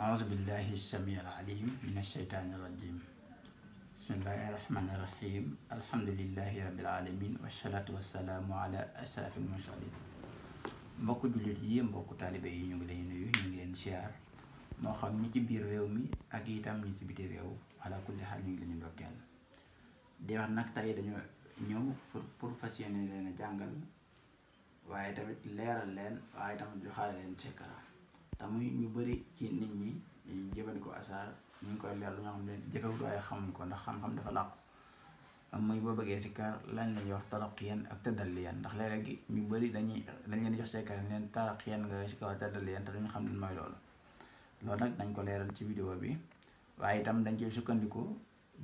أعوذ بالله السميع العليم من الشيطان الرجيم بسم الله الرحمن الرحيم الحمد لله رب العالمين والصلاة والسلام على أشرف المرسلين mbokku jullit yi mbokku taalibe yi ñu ngi leen nuyu ñu ngi leen siyaar moo xam ñi ci biir réew mi ak itam ñi ci biti réew ala kulli xaal ñu ngi leen ndokkeel di wax nag tey dañoo ñëw pour fas yéene leen a jàngal waaye tamit leeral leen waaye tamit joxaale leen sekkara te muy ñu bëri ci nit ñi jëfandikoo asaar ñu ngi koy leer lu ñoo xam ne jëfewut waaye xamuñ ko ndax xam-xam dafa làqu muy boo bëggee sikkar lañ lañuy wax taraqiyan ak tadalliyan ndax léeg-léeg ñu bëri dañ leen di jox sekkar ne leen taraqiyan nga sikkar wala tadalliyan te duñu xam ne mooy loolu nag dañ ko leeral ci vidéo bi waaye itam dañ koy sukkandiku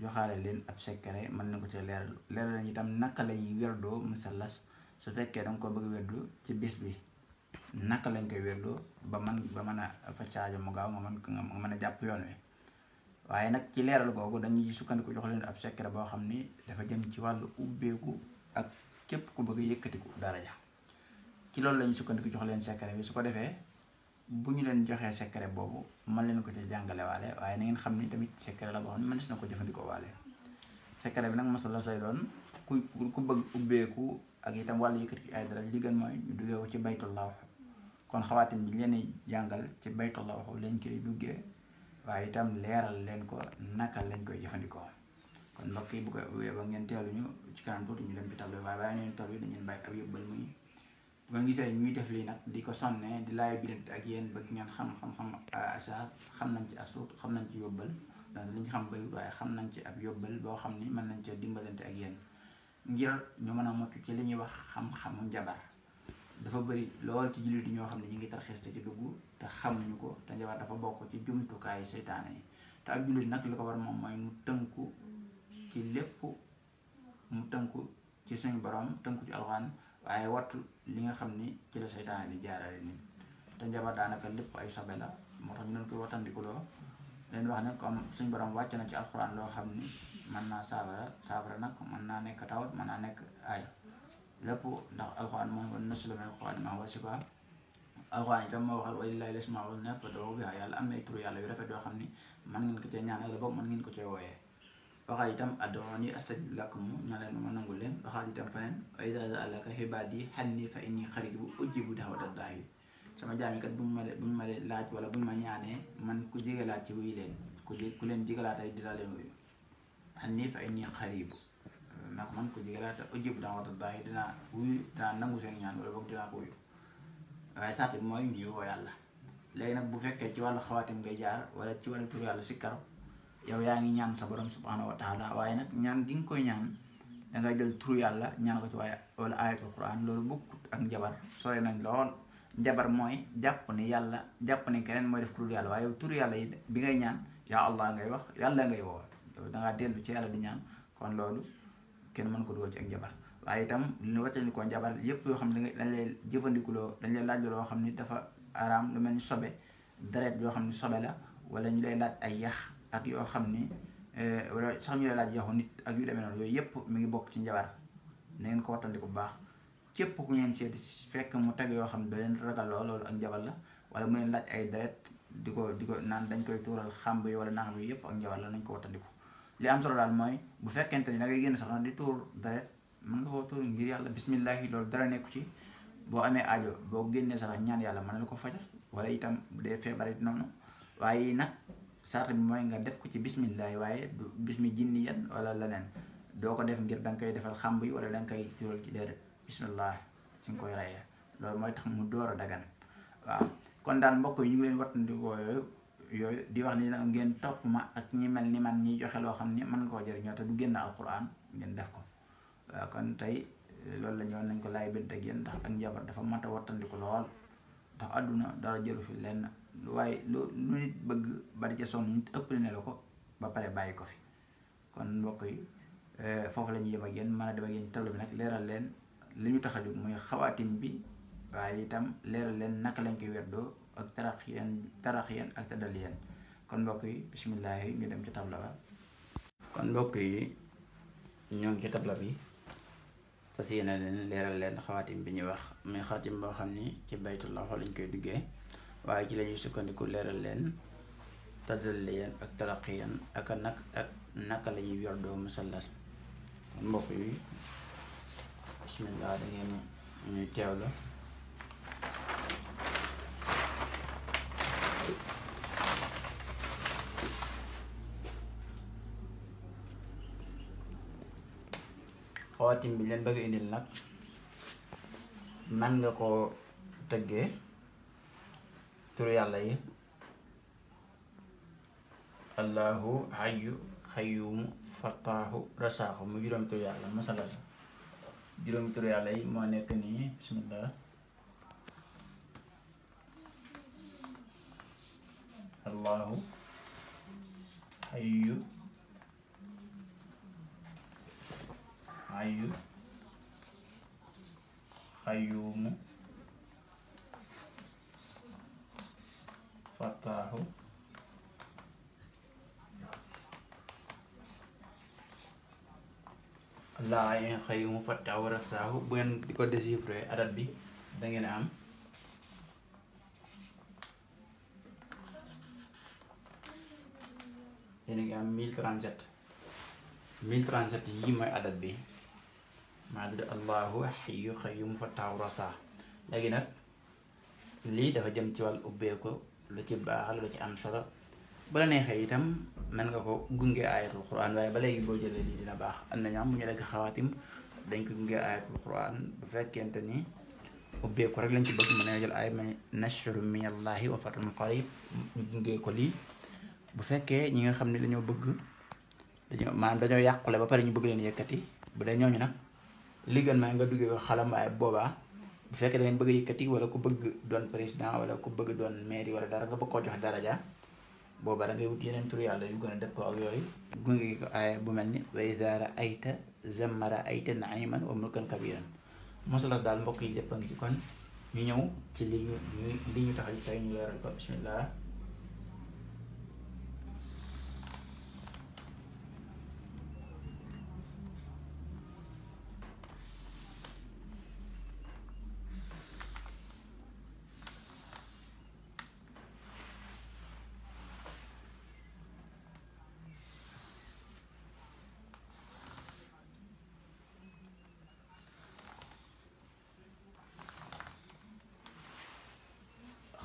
joxaale leen ab sekkare mën nañ ko ci leeral lañ itam naka lañuy werdoo musallas su fekkee danga ko bëgg werdu ci bis bi naka lañ koy werdoo ba mën a fa caajo mu gaaw nga mën a jàpp yoon wi waaye nag ci leeral googu dañuy sukkandiku jox leen ab secret boo xam ni dafa jëm ci wàllu ubbeeku ak képp ku bëgg yëkkatiku daraja ci loolu lañuy sukkandiku jox leen secret bi su ko defee bu ñu leen joxee secret boobu mën leen ko ci jàngale waale waaye na ngeen xam ni tamit secret la boo xam ne mënees na ko jëfandikoo waale secret bi nag masala lay doon ku bëgg ubbeeku ak itam wàllu yëkkati ay dara li gën mooy ñu duggee ko ci baytullah kon xawaatim bi leen jàngal ci baytullah lañ koy duggee waaye itam leeral leen ko naka lañ koy jëfandikoo kon mbokk yi bu ko ba ngeen teelu ñu ci kanam tuuti ñu dem ci tableau waaye bàyyi neen taw yi dañu bàyyi ab yóbbal muy bu nga gisee ñuy def lii nag di ko sonne di laay birante ak yéen bëgg ngeen xam asaar xam nañ ci astuut xam nañ ci yóbbal donc li ñu xam bëriwul waaye xam nañ ci ab yóbbal boo xam ni mën nañ cee dimbalante ak yéen ngir ñu mën a mottu ci li ñuy wax xam-xamu njabar dafa bëri lool ci jullit yi ñoo xam ne ñu ngi tarxiis te ci dugg te xamuñu ko te njabar dafa bokk ci jumtukaayu seytaane yi te ab jullit nag li ko war moom mooy mu tënku ci lépp mu tënku ci suñu borom tënku ci alxuraan waaye wattu li nga xam ni ci la seytaane di jaarale nit te njabar daanaka lépp ay sobe la moo tax ñu leen koy wattandikuloo leen wax ne comme suñu borom wàcc na ci alxuraan loo xam ni mën naa saafara nag mën naa nekk tawat mën naa nekk aajo lépp ndax alxuraan moom wa nunazzilu mina alxuraan maa huwa shifaa alxuraan itam moo waxal wa lillaahi l-asmaa'ul husnaa fad'uuhu bihaa yàlla am na ay turu yàlla yu rafet yoo xam ni mën ngeen ko cee ñaan wala boog mën ngeen ko cee wooyee waxal itam ud'uunii astajib lakum ñaan leen ma nangul leen waxal itam feneen wa izaa sa'alaka ibaadii annii fa innii qariibun ujiibu da'wata daa'i sama jaami kat buñ ma laaj wala buñ ma ñaanee man ku jege laaj ci wuy leen ku leen jigalaat ay dina leen wuyu annii fa innii qariib nag man ko jigalaata ujiibu da'wata daa'i dinaa wuyu dinaa nangu seen ñaan wala boog dinaa ko wuyu waaye saat bi mooy ñuy woo yàlla léegi nag bu fekkee ci wàllu xawaatim ngay jaar wala ci wàllu tur yàlla sikkar yow yaa ngi ñaan sa borom subhaanahu wa taala waaye nag ñaan gi nga koy ñaan dangay jël tur yàlla ñaan ko ci waaye wala ayatul quran loolu bokkut ak njabar sore nañ lool njabar mooy jàpp ni keneen mooy def ku dul yàlla waaye yow tur yàlla yi bi ngay ñaan yaa allah ngay wax yàlla ngay woo yow dangaa dellu ci yàlla di ñaan kon loolu kenn mën ko dugal ci ak njabar waaye itam li ñu wattandi ko njabar yépp yoo xam ne dañ lay jëfandikuloo dañ lay laaj loo xam ni dafa araam lu mel ni sobe deret yoo xam ni sobe la wala ñu lay laaj ay yax ak yoo xam ni wala sax ñu lay laaj yaxu nit ak yu demee noonu yooyu yépp mi ngi bokk ci njabar na ngeen ko wattandi ko bu baax képp ku ngeen seeti fekk mu teg yoo xam ne da leen ragal loolu ak njabar la wala mu leen laaj ay deret di ko naan dañ koy tuural xàmb yi wala nangam yi yépp ak njabar la nañ ko wattandiku li am solo daal mooy bu fekkente ni da ngay génn sax na di tuur deret mën nga koo tuur ngir yàlla bismillahi loolu dara nekku ci boo amee aajo boo génnee sax ñaan yàlla mën na la ko fajal wala itam bu dee feebar it noonu waaye nag sart bi mooy nga def ko ci bismillahi waaye du bismi jinni yan wala leneen doo ko def ngir da nga koy defal xàmb yi wala da nga koy tuural ci deret bismillah ci nga koy rayee loolu mooy tax mu door a dagan waaw kon daal mbokk yi ñu ngi leen wattandikoo yooyu di wax ni nag ngeen topp ma ak ñi mel ni man ñi joxe loo xam ni mën nga koo jëriñoo te du génn alquran ngeen def ko waaw kon tey loolu la ñoon nañ ko laay bint ak yéen ndax ak njabar dafa mat a wattandiku lool ndax àdduna dara jëru fi lenn waaye lu nit bëgg bari ca sonn nit ëpp ne la ko ba pare bàyyi ko fi kon mbokk yi foofu la ñuy yem ak yéen mën a dem ak yéen ci tableau bi nag leeral leen li ñu tax a jóg muy xawaatim bi waaye itam leeral leen naka lañ koy weddoo ak taraxiyan ak tadaliyan kon mbokk yi bismillah ñu dem ci tableau ba kon mbokk yi ñoo ngi ci tableau bi fas yéene leen leeral leen xawaatim bi ñuy wax muy xawaatim boo xam ni ci baytullah lañ koy duggee waaye ci la ñuy sukkandiku leeral leen tadalliyan ak taraqiyan ak naka la ñuy werdoo musallas mbokk yi bismillah da ngeen ñuy teewlu xawaatim bi leen bëgg indil nag man nga ko tëggee turu yàlla yi allahu hayyu xayyumu fattaahu rasaaxu mu juróom turu yàlla masala juróom turu yàlla yi moo nekk nii bismillah allahu hayyu xayyumu fattaahu allah xayyumu fattaahu rasaahu bu ngeen di ko déchiffrer adat bi da ngeen am yéen a ngi am 1037 yi mooy adat bi maa tudd allahu hayyu xayyum fattaahu rasaa léegi nag lii dafa jëm ci wàllu ubbeeku lu ci baax lu ci am solo bu la neexee itam mën nga ko gunge ayatul quran waaye ba léegi boo jëlee lii dina baax am na ñoom bu ñu dagg xawaatim dañ ko gunge ayatul quran bu fekkente ni ubbeeku rek lañ ci bëgg mën nañoo jël ay nashrun minallahi wa fathun qarib ñu gunge ko lii bu fekkee ñi nga xam ne dañoo bëgg dañoo yàqule ba pare ñu bëgg leen yëkkati bu dee ñooñu nag li gën maa nga duggee ko xalam waaye boobaa bu fekkee da ngeen bëgg yëkkati wala ku bëgg doon président wala ku bëgg doon mairie wala dara nga bëgg koo joxe daraja boobaa da ngay wut yeneen tur yàlla yu gën a dëppoo ak yooyu gunge ko aaya bu mel ni wa izaa ra'ayta zamma ra'ayta na'iman wa mulkan kabiran mosalas daal mbokk yi lépp a ngi ci kon ñu ñëw ci li ñu tax a tey ñu leeral ko bismillah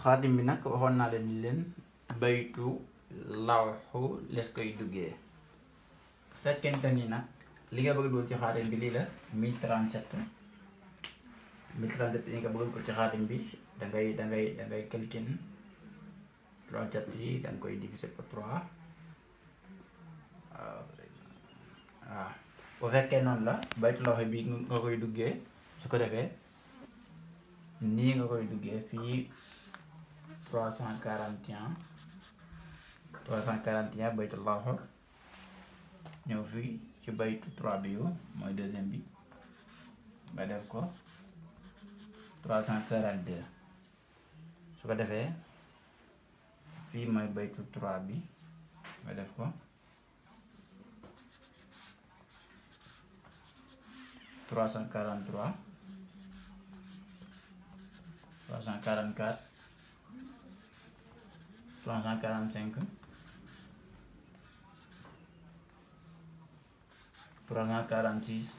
xaatim bi nag waxoon naa leen ni leen baytu lawxu les koy duggee fekkente ni nag li nga bëgg dugal ci xaatim bi lii la 1037 yi nga bëgg dugal ci xaatim bi dangay calcul 37 yi danga koy diviser par 3 waaw bu fekkee noonu la baytu lawxu bi nga koy duggee su ko defee nii nga koy duggee fii 341 baytu lawxu ñëw fii ci baytu 3 bi yu mooy deuxième bi nga def ko 342 su ko defee fii mooy baytu 3 bi nga def ko 343 344 345 346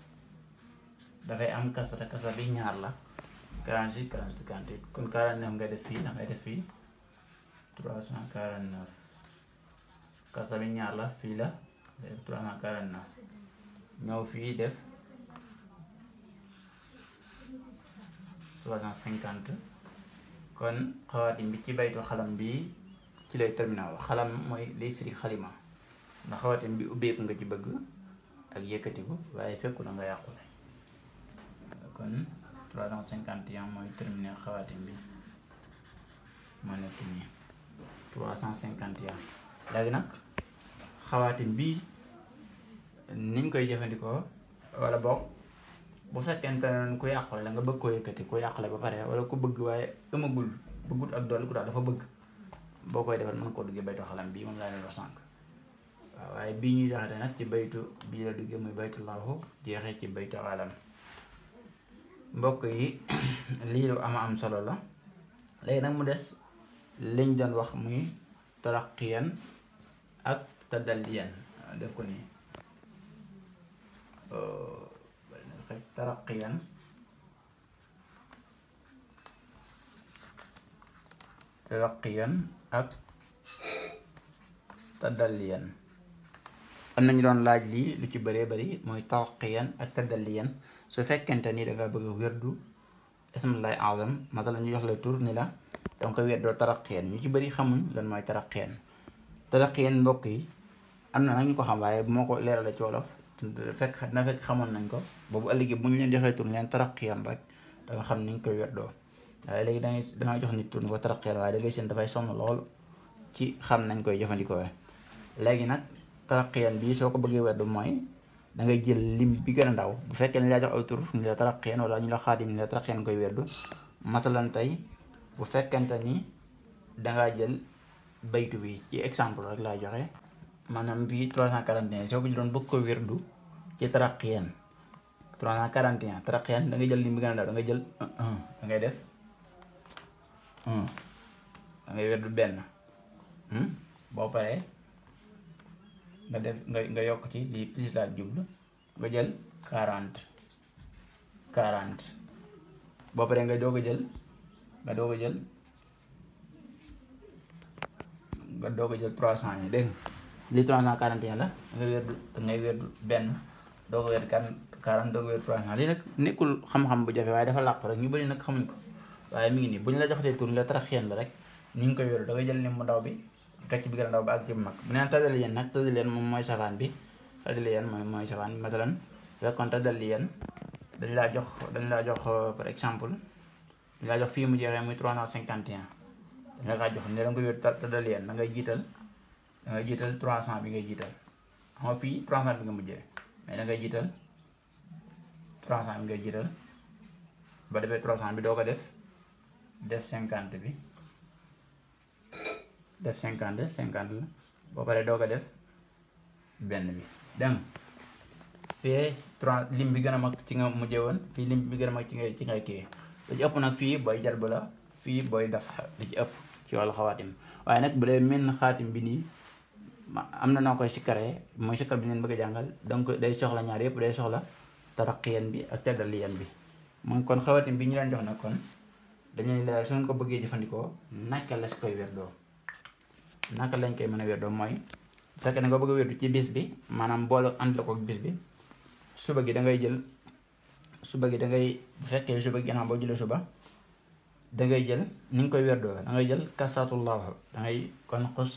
dafay am kasra bi ñaar la 46 47 48 kon 49 nga def fii da ngay def fii 349 kasra bi ñaar la fii la def 349 ñëw fii def 350 kon xawaatim bi ci baytu xalam bi ci lay terminal xalam mooy liy firi xalima ndax xawaatim bi ubbeeku nga ci bëgg ak yëkkatiku waaye fekku na nga yàqule kon 351 mooy terminé xawaatim bi moo nekk nii 351 léegi nag xawaatim bi niñ koy jëfandikoo wala boog bu fekkente ne ku yàqule la nga bëgg koo yëkkati ku yàqule ba pare wala ku bëgg waaye ëmmagul bëggut ak doole ku daal dafa bëgg boo koy defal mën koo duggee baytu xalam bii moom laa leen wax sànq waaw waaye bii ñuy joxete nag ci baytu bii la duggee muy baytu lawxu jeexee ci baytu alam mbokk yi lii lu am solo la léegi nag mu des liñ doon wax muy taraqiyan ak tadalliyan def ko nii taraqiyan ak tadalliyan. am nañu doon laaj lii lu ci bëree bëri mooy taraqiyan ak tadalliyan su fekkente ni danga bëgg a wérdu ismullahi azam masalan ñu jox la tur ni la danga koy weddoo taraqiyan. ñu ci bëri xamuñ lan mooy taraqiyan mbokk yi am na nag ñu ko xam waaye bu moo ko leerale ci wolof fekk xamoon nañ ko boobu ëllëgi bu ñu leen joxee tur leen taraqiyan rek danga xam ni ñu koy weddoo. waaye léegi dangay jox nit tur ni ko taraqiyan waaye da ngay seen dafay sonn lool ci xam nañ koy jëfandikoo. léegi nag taraqiyan bii soo ko bëggee weddu mooy dangay jël lim bi gën a ndaw bu fekkee ne laa jox aw tur ni la taraqiyan wala ñu la xaatim ni la taraqiyan koy weddu. masalan tey bu fekkente ni dangaa jël baytu bi ci exemple rek laa joxe maanaam bii 341 soo ko jëloon bëgg ko wirdu ci taraqiyan 341 taraqiyan da ngay jël lim bi gën a ndaw da ngay jël 1 da ngay def 1 da ngay wirdu benn boo paree nga def nga yokk ci lii plus laa jublu nga jël 40 boo paree nga doog a jël 300 yi dégg nga lii 341 la ngay wérdu benn doo ko wérdu 40 doo ko wérdu 300. lii nag nekkul xam-xam bu jafe waaye dafa làqu rek ñu bëri nag xamuñ ko waaye mi ngi nii bu ñu la joxatee tur la taraqiyan la rek ni nga koy wérdu da ngay jël lim bu ndaw bi teg ci bi gën a ndaw ba ak ci bu mag. bu neen tadalliyan nag tadalliyan moom mooy safaan bi mooy safaan bi masalan fekkoon tadalliyan dañ laa jox par exemple dañ laa jox fii mu jeexee muy 351 dañ la kaa jox ne da nga koy wérdu tadalliyan da ngay jiital 300 bi ngay jiital xam nga fii 300 bi nga mujjee mais da ngay jiital 300 bi ngay jiital ba defee 300 bi doo ko def 50 bi def 50 la boo paree doo ko def benn bi dégg fii 3 lim bi gën a mag ci nga mujjee woon fii lim bi gën a mag ci ngay kii li ci ëpp nag fii booy jalb la fii booy daf li ci ëpp ci wàllu xawaatim waaye nag bu dee mel xaatim bi nii am na noo koy sikkaree mooy sikkar bi leen bëgg a jàngal donc day soxla ñaar yëpp day soxla taraqiyan bi ak tadalliyan bi mooy kon xawaatim bi ñu leen jox nag kon dañuy leeral su ngeen ko bëggee jëfandikoo naka la si koy werdoo naka lañ koy mën a werdoo mooy bu fekkee ne nga bëgg a werdu ci bis bi maanaam boole ànd la ko bis bi suba gi da ngay jël bu fekkee suba gi gannaaw boo jëlee suba da ngay jël ni nga koy werdoo da ngay jël kasatullah da ngay kon xus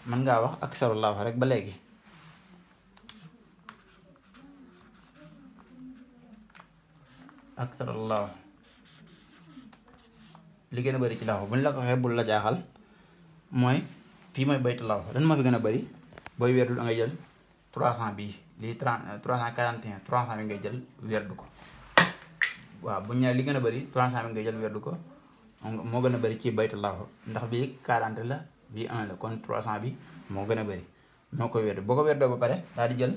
mën ngaa wax aksarullah rek ba léegi aksarullah li gën a bëri ci laahu bu ñu la ko waxee bul la jaaxal mooy fii mooy baytu laahu lan moo fi gën a bëri booy werdu da ngay jël 300 bii lii 341 300 bi ngay jël werdu ko waaw bu ñu nee li gën a bëri 300 bi ngay jël werdu ko moo gën a bëri ci baytu laahu ndax bii 40 la bii 1 la kon 300 bi moo gën a bëri moo koy werdu boo ko werdoo ba pare daal di jël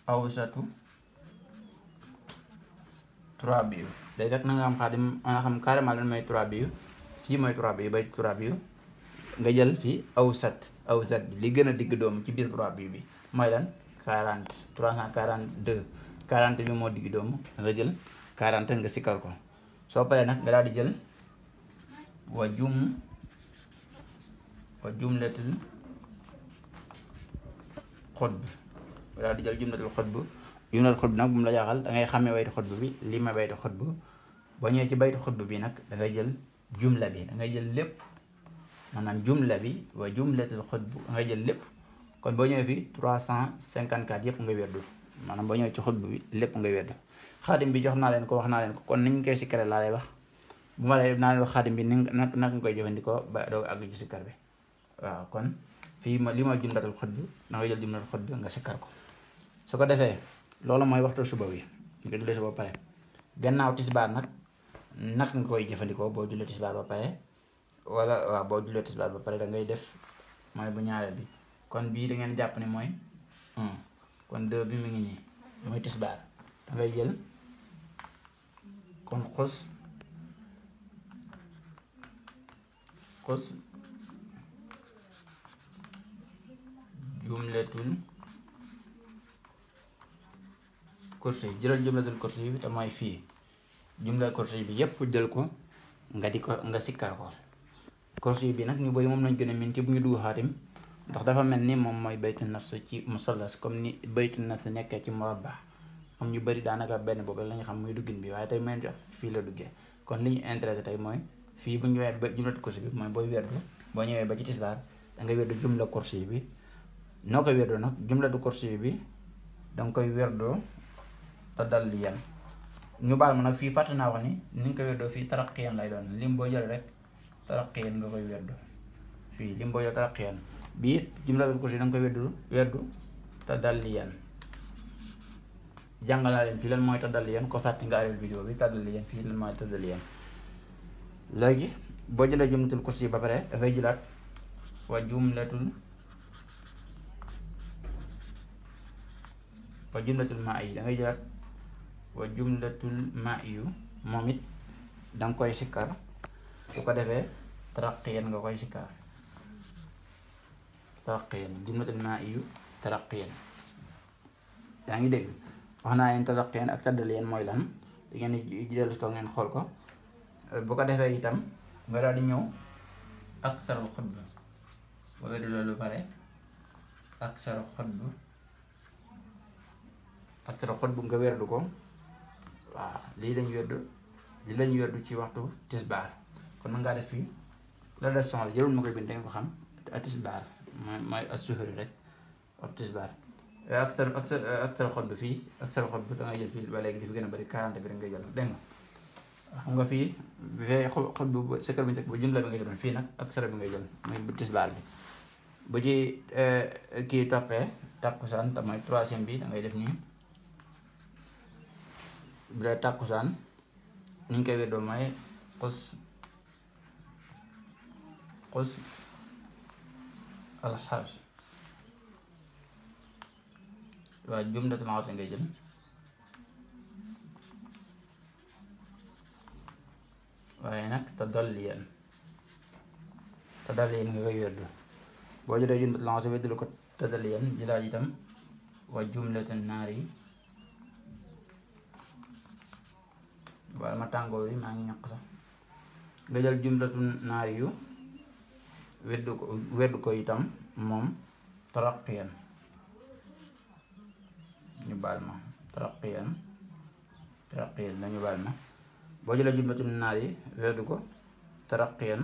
awsatu 3 biyu day fekk na nga am xaadim nga xam carrément lan mooy 3 biyu fii mooy 3 biyu bay 3 biyu nga jël fii awsat bi li gën a digg doomu ci biir 3 biyu bi mooy lan 40 342 40 bi moo digg doomu nga jël 40 nga sikkar ko soo paree nag nga daal di jël wa jumlatul xutb nga daal di jël jumlatul xutb nag bu mu la jaaxal da ngay xàmmee baytu xutb bi lii ma baytu xutb boo ñëwee ci baytu xutb bi nag da ngay jël jumla bi da ngay jël lépp maanaam jumla bi wa jumlatul xutb da ngay jël lépp kon boo ñëwee fii 354 yëpp nga weddu maanaam boo ñëwee ci xutb bi lépp nga weddu xaadim bi jox naa leen ko wax naa leen ko kon niñ koy sikkare laa lay wax bu ma lay naa leen wax xaadim bi naka nga koy jëfandikoo ba doog àgg ci sikkar bi waaw kon fii li mooy jumlatul xutb da ngay jël jumlatul xutb nga sikkar ko su ko defee loolu mooy waxtu suba wi nga jullee suba ba pare gannaaw tisbaar nag naka nga koy jëfandikoo boo jullee tisbaar ba pare wala waaw boo jullee tisbaar ba pare da ngay def mooy bu ñaareel bi kon bii da ngeen jàpp ne mooy kon 2 bi mu ngi nii mooy tisbaar dangay jël kon xus jumlatul kursi jëlal jumlatul kursi bi te mooy fii jumla kursi bi yépp jël ko nga sikkar ko kursi bi nag ñu bari moom lañ gën a min ci bu ñu dugg xaatim ndax dafa mel ni moom mooy baytu nafs ci musallas comme ni baytu nafs nekkee ci murabba am ñu bari daanaka benn boobu lañu xam muy duggin bi waaye tey meen jox fii la duggee kon li ñu intéressé tey mooy fii bu ñu ñëwee ba jumlatu kursi bi mooy booy werdu boo ñëwee ba ci tisbaar da nga werdu jumla kursi bi noo koy werdoo nag jumlatu kursi bi danga koy werdoo tadalliyan ñu baal ma nag fii fàtte naa wax ni nga koy werdoo fii taraqiyan lay doon lim boo jël rek taraqiyan nga koy werdoo fii lim boo jël taraqiyan bii jumlatul kursi danga koy werdu tadalliyan jàngal naa leen fii lan mooy tadalliyan ko fàtte nga arrêté vidéo bi tadalliyan fii lan mooy tadalliyan léegi boo jëlee jumlatul kursi ba pare dafay jëlaat wa jumlatul maa yi dangay jëlaat wa jumlatul maa yu moom it danga koy sikkar su ko defee taraqiyan nga koy sikkar taraqiyan jumlatul maa yu taraqiyan yaa ngi dégg wax naa leen taraqiyan ak tadalliyan mooy lan da ngeen di dellu ko ngeen xool ko bu ko defee itam nga daal di ñëw ak sarul xutba boo weddi loolu pare ak sarul xutba nga werdu ko waaw lii lañu werdu ci waxtu tisbaar kon mën ngaa def fii la des son la jërul ma koy bind danga ko xam tisbaar mooy as-suhri rek waxtu tisbaar ak sarul xutba fii ak sarul xutba da ngay jël fii ba léegi di fi gën a bëri 40 bi rek ngay jël dégg nga xam nga fii fee xutba bu sikkar bi njëkk ba jumla bi nga jëloon fii nag ak sara bi ngay jël mooy bu tisbaar bi bu ci kii toppee takkusaan te mooy 3e bi da ngay def nii bu dee takkusaan ni ñu koy weddoo mooy xus alxars waaw jumlatul xars ngay jël waaye nag tadalliyan nga koy weddu boo jëlee jumlatul xars weddu ko tadalliyan jëlaat itam wa jumlatul naar yi waaye ma tàngoo bi maa ngi ñaq sax nga jël jumlatul naar yu weddu ko itam moom taraqiyan ñu baal ma taraqiyan lañu baal ma boo jëlee jumlatul naar yi weddu ko taraqiyan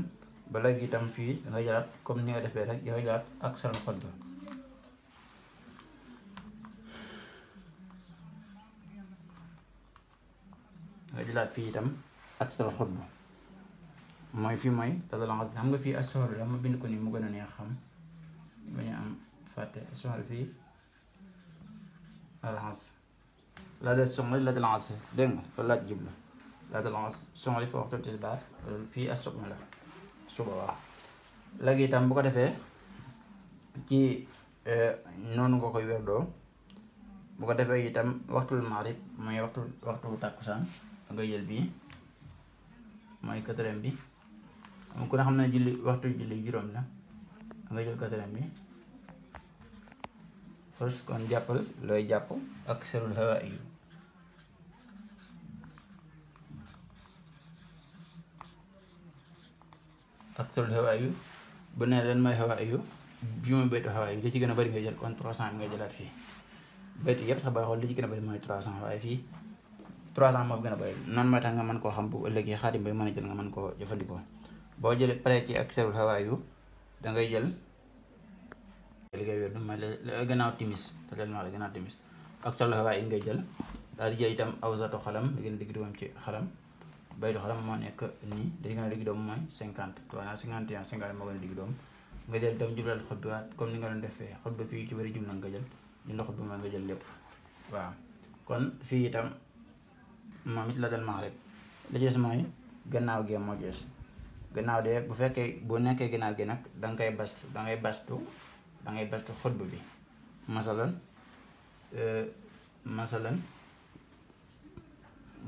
ba léegi itam fii dangay jëlaat comme ni nga defee rek dangay jëlaat ak sarul xutba nga jëlaat fii itam ak sarul xutba mooy fii mooy tadallangas xam nga fii as-suhur la ma bind ko nii mu gën a neex xam bañu am fàtte as-suhur fii alxas la des soxla la dalxas dégg nga loolu laaj jublu la dalxas soxla fi waxtu tisbaar fii as suba la suba waaw léegi itam bu ko defee ci noonu nga koy werdoo bu ko defee itam waxtul maghrib mooy waxtu tàkkusaan ngay jël bii mooy 4e bi am ku ne xam ne waxtu julli juróom la nga jël 4e bi fos kon jàppal looy jàpp ak sarul hawa yu ak sarul hawa yu bu ne leen mooy hawa yu bi mooy baytu hawa yu li ci gën a bëri ngay jël kon 300 bi ngay jëlaat fii baytu yëpp sax booy xool li ci gën a bëri mooy 300 waaye fii 300 moo fi gën a bëri noonu mooy tax nga mën koo xam bu ëllëgee xaatim bay mën a jël nga mën koo jëfandikoo boo jëlee pare ci ak sarul hawa yu dangay jël liggéey wér du ma gannaaw timis te leen wax la gannaaw timis ak sarul hawa yi ngay jël daal di jël itam awsatu xalam li gën a digg doom ci xalam baytu xalam moo nekk nii da gën a digg doom mooy 50 51 50 moo gën a digg doom nga jël itam jublal xutba waat comme ni nga doon defee xutba fii ci bëri jum na nga jël jumla xutba mooy nga jël lépp waaw kon fii itam moom it la dal maghrib la ci des mooy gannaaw gi moo jees gannaaw de bu fekkee bu nekkee gannaaw gi nag danga koy bastu dangay bastu xutba bi masalan masalan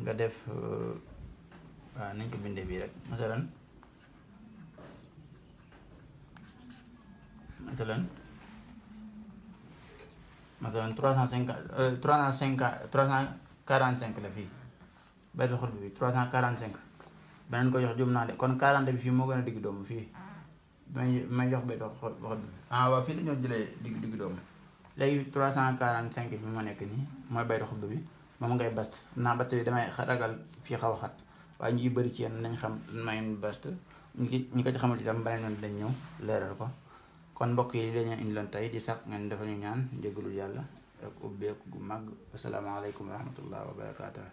nga def waaw nañ ko bindee bii rek masalan 345 la fii baytul xutb bi 345 beneen ko jox jum naa de kon 40 bi fii moo gën a digg doomu fii may jox baytul xutb bi waaw fii dañoo jëlee digg doomu léegi 345 bi ma nekk nii mooy baytul xutb bi moom ngay bast naa bast bi damay ragal fii xaw a xat waaye ñu bëri ci yéen nañ xam may bast ñi ko ci xamul itam beneen yoon dañ ñëw leeral ko kon mbokk yi dañu indi loon tey di sax ngeen dafa ñu ñaan jégalul yàlla ak ubbeeku gu mag asalaamaaleykum wa rahmatullah wa barakaatuh